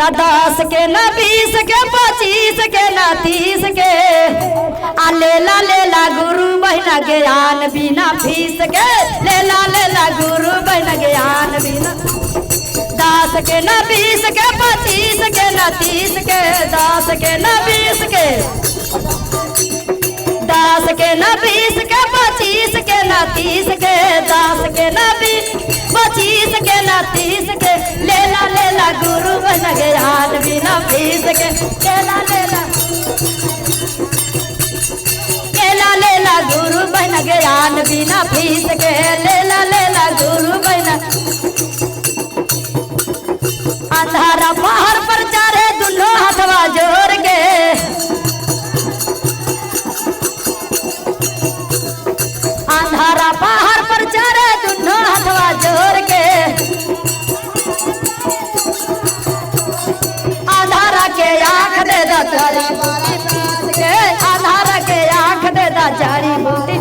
10 के ना 20 के 25 के ना 30 के, आ लेला लेला गुरु बहना ज्ञान बिना फीस के, लेला लेला गुरु बहना ज्ञान बिना। 10 के ना 20 के 25 के ना 30 के, 10 के ना 20 के, 10 के ना 20 के 25 के ना 30 के, 10 के ना 20 25 के ना 30 के, लेला लेला गुरु बन ज्ञान बिना फीस के, लेला लेला लेला लेला गुरु बन ज्ञान बिना फीस के, लेला लेला गुरु बन। अंधारा पहाड़ पर चढ़े दुनो हथवा जोड़ के, अंधारा पहाड़ पर चढ़े दुनो हथवा जोड़ के, अंधारा के आँख दे दा जड़ी बूटी पीस के, अंधारा के आँख दे दा जड़ी बूटी,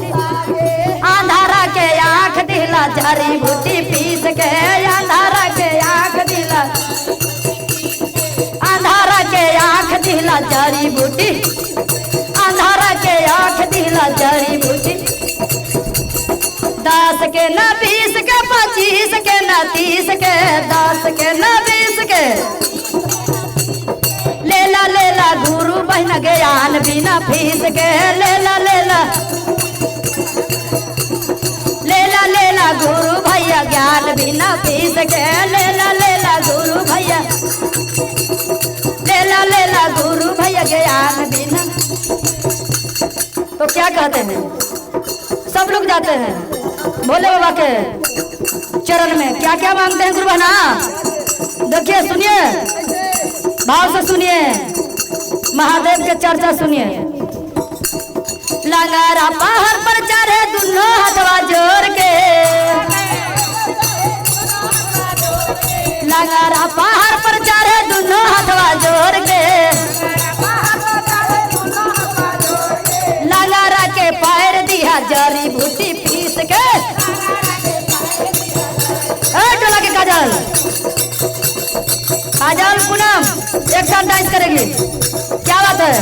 अंधारा के आँख दिला जड़ी बूटी पीस के, अंधारा के आँख दिला, अंधारा के आँख दिला जड़ी बूटी, अंधारा के आँख दिला जड़ी बूटी। 10 के ना 20 के 25 के ना 30 के, 10 के ना 20 के, लेला लेला गुरु बहन ज्ञान बिना फीस के, लेला लेला लेला लेला गुरु भैया ज्ञान बिना फीस के, लेला लेला गुरु भैया, लेला लेला गुरु भैया ज्ञान बिना। तो क्या कहते हैं, सब लोग जाते हैं भोले बाबा के चरण में, क्या क्या मांगते हैं गुरु बहना? देखिए सुनिए, भाव से सुनिए, महादेव के चर्चा सुनिए। लंगड़ा पहाड़ पर चढ़े दुनो हथवा जोड़ के, लंगड़ा पहाड़ पर चढ़े दुनो हथवा जोड़ के, लंगड़ा के पैर दिया जड़ी बूटी पीस के। ए टोला के काजल, काजल पूनम एक साथ डांस करेगी, क्या बात है।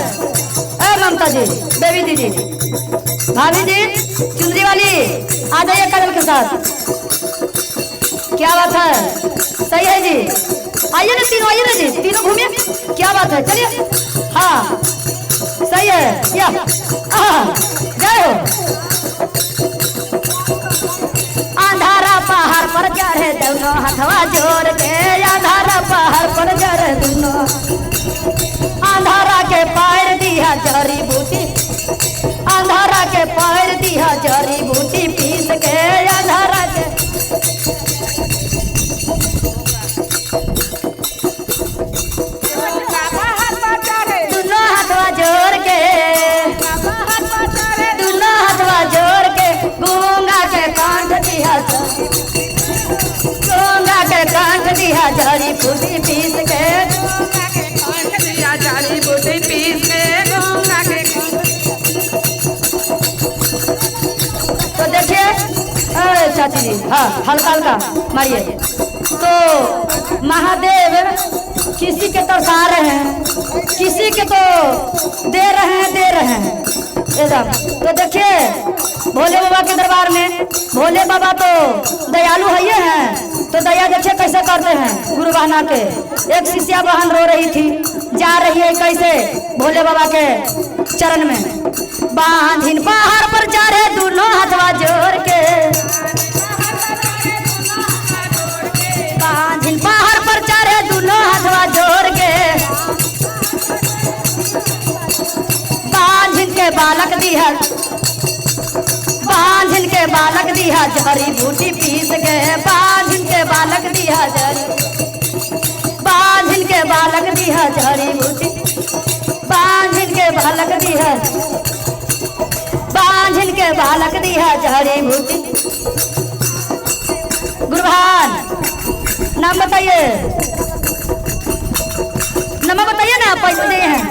ए ममता जी, बेबी दीदी, भाभी जी, चुनरी वाली आ जाइए काजल के साथ, क्या बात है, सही है जी। आइए ना तीनों, आइए ना जी, तीनों घूमिए, क्या बात है, चलिए, हाँ सही है, या जय हो। अंधारा पहाड़ पर चढ़े दोनों हथवा जोड़ के, अंधारा पहाड़ पर चढ़े दोनों, अंधारा के पैर दिया जड़ी बूटी, अंधारा के पैर दिया जड़ी बूटी पीस के, अंधारा के। दोनों हथवा जोड़ के, दोनों हथवा जोड़ के, गूंगा के कांठ दिया, गूंगा के कांठ दिया जड़ी बूटी पीस के, गूंगा के कांठ दिया जड़ी बूटी पीस के, गूंगा के। तो देखिए चाची जी, हाँ हल्का हल्का मारिए। तो महादेव किसी के तरसा रहे हैं, किसी के तो दे रहे हैं, दे रहे हैं एकदम। तो देखिए भोले बाबा के दरबार में, भोले बाबा तो दयालु है ये हैं, तो दया देखिए कैसे करते हैं गुरु बहना के। एक शिष्या बहन रो रही थी, जा रही है कैसे भोले बाबा के चरण में, बांधिन पहाड़ पर चढ़े दोनों हथवा जोड़ के, बांधिन पहाड़ पर चढ़े दोनों हथवा जोड़ के, बांधिन के बालक दिया, बांधिन के बालक दिया जड़ी बूटी पीस के, बांधिन के बालक दिया जड़ी, बांधिन के बालक दिया जड़ी बूटी, बांधिन के बालक दिया, बांधिन के बालक दिया जड़ी बूटी। गुरुभान नाम बताइए, नाम बताइए ना, पैसे दिए हैं।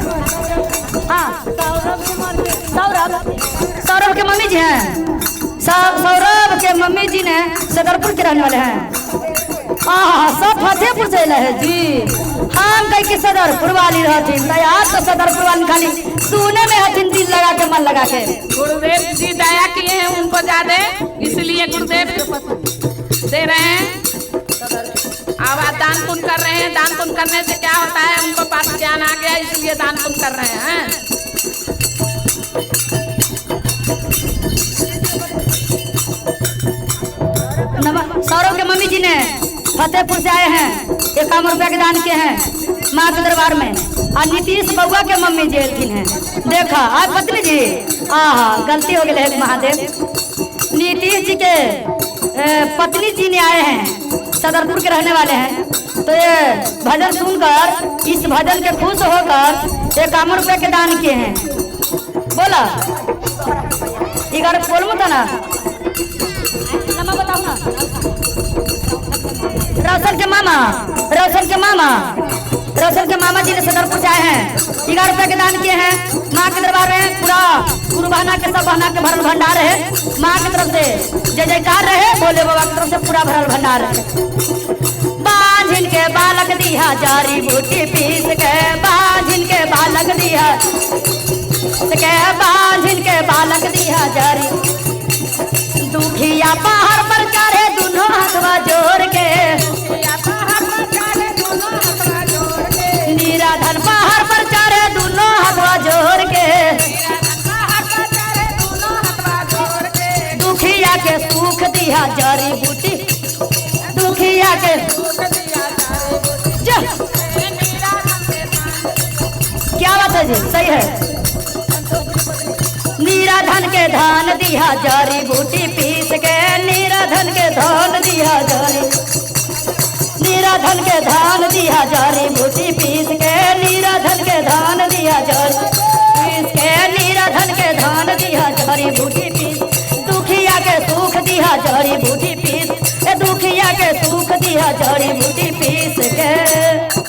हाँ सौरभ, सौरभ के मम्मी जी हैं, सौरभ के मम्मी जी ने सदरपुर के रहने वाले हैं। हाँ सब फतेहपुर से आए हैं जी। हम नहीं कि सदरपुर वाली रहथिन तैयार तो सदरपुर वाली खाली सुने में हथिन दिल लगा के मन लगा के। गुरुदेव जी दया किए हैं उनको ज्यादा, इसलिए गुरुदेव दे रहे हैं। अब दान पुण्य कर रहे हैं। दान पुण्य करने से क्या होता है, उनको पास ज्ञान आ गया, इसलिए दान पुण्य कर रहे हैं। सौरभ के मम्मी जी ने फतेहपुर से आए हैं, 51 रुपया के दान किए हैं माँ के दरबार में। और नीतीश बउआ के मम्मी जी एलखिन हैं, देखा आज पत्नी जी, आहा गलती हो गई है महादेव। नीतीश जी के पत्नी जी ने आए हैं, सदरपुर के रहने वाले हैं। तो ये भजन सुनकर इस भजन के खुश होकर 51 रुपया के दान किए हैं। बोला 11 बोलूँ था ना, बताओ ना। रोशन के मामा, रोशन के मामा, रोशन के मामा जी ने सदरपुर से आए हैं, 11 रुपये के दान किए हैं माँ के दरबार में। पूरा गुरु बहना के सब बहना के भरल भंडार है माँ की तरफ से, जय जयकार रहे भोले बाबा की तरफ से पूरा भरल भंडार है। बांझिन के बालक दिया जारी बूटी पीस के, बांझिन के बालक दिया के, बांझिन के बालक दिया जारी। दुखिया पहाड़ पर चढ़े दोनों हाथवा जोड़ के, निराधन पहाड़ पर चढ़े दोनों हाथवा जोड़ के, दुखिया के सुख दिया जड़ी बूटी, दुखिया के क्या बात है जी, सही है। निराधन के धान दिया जड़ी बूटी पीस के, निराधन के धान दिया जड़ी, निराधन के धान दिया जड़ी बूटी पीस के, निराधन के धान दिया जड़ी पीस के, निराधन के धान दिया जड़ी बूटी पीस, दुखिया के सुख दिया जड़ी बूटी पीस, दुखिया के सुख दिया जड़ी बूटी पीस के।